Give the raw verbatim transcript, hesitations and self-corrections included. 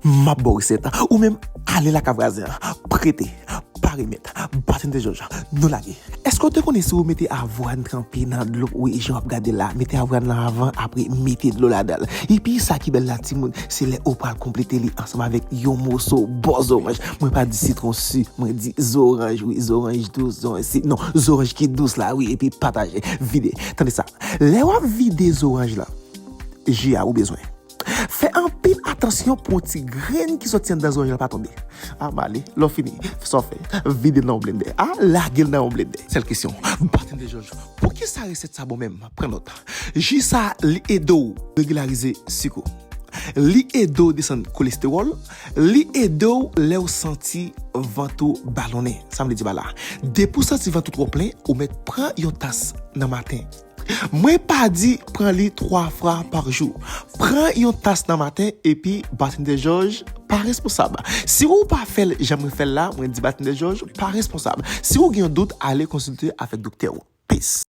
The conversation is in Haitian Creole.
M ap ba w resèt. Ou menm, ale lakay vwazen an. Prete, pa remèt. Bartender George, nou lage. Èske w te konnen si w mete avwàn tranpe nan dlo, wi, jan w ap gade la, mete avwàn lan avan, apre mete dlo ladan l. Epi sa ki bèl la, timoun, se lè ou pral konplete li ansanm avèk yon moso bon zoranj. Mwen pa di sitwon si, mwen di zoranj, wi, zoranj dous, zoranj si, non, zoranj ki dous la, wi, epi pataje, vide. Tande sa, lè w ap vide zoranj lan, ji a ou bezwen. Fè anpil atansyon pou yon ti grenn ki soti anndan zoranj la pa tonbe. A, m ale, lè w fini, sa w fè, vide l nan yon blendè. A, lage l nan yon blendè. Sèl kesyon, Bartender George, poukisa resèt sa bon menm? Pran nòt. Ji sa, li ede w regilarize sik ou. Li ede w desann kolestewòl. Li ede w lè w santi vant ou balonnen. Sa m vle di pa la. Depi w santi vant ou twò plen, ou mèt pran yon tas nan maten. Mwen pa di pran li twa fwa pa jou. Pran yon tas nan maten epi Bartender George pa responsab. Si ou pa fè l jan mwen fè l la, mwen di Bartender George pa responsab. Si ou gen yon dout, ale konsilte avèk doktè ou. Peace.